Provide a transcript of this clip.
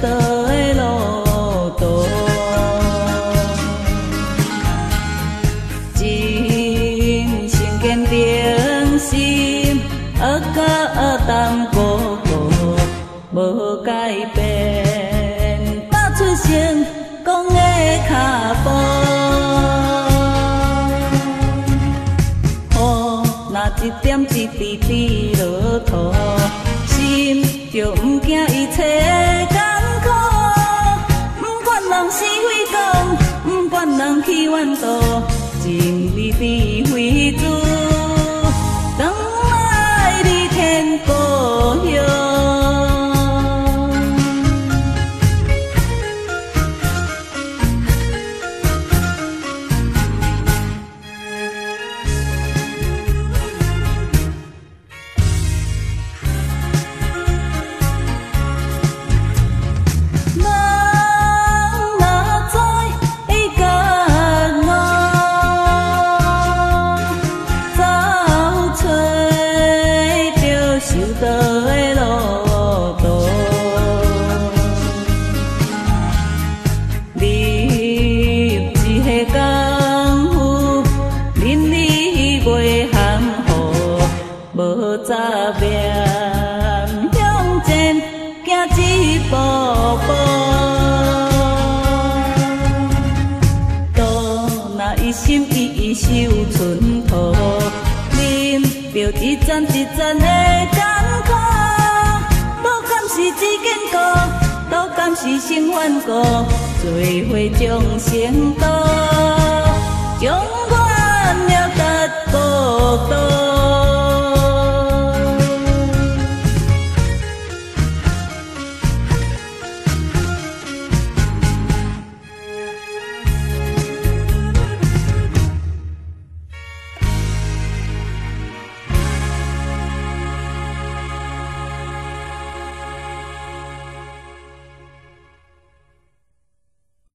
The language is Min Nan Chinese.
道的路途。真心坚定心，学甲当哥哥无改变，踏出成功的脚步。雨若一点一滴滴落土，心就毋惊一切艰苦。不管人是非讲，不管人去怨妒，真理智为主，转来你天故乡。人若知觉悟，走揣著修道的路途。立一个功夫，伦理袂含糊，无杂念，向前行一步步。道若一心一意修寸土，忍著一层一层的艰苦，无敢是一坚固，都敢是成顽固，做伙众生道，将愿了达国土。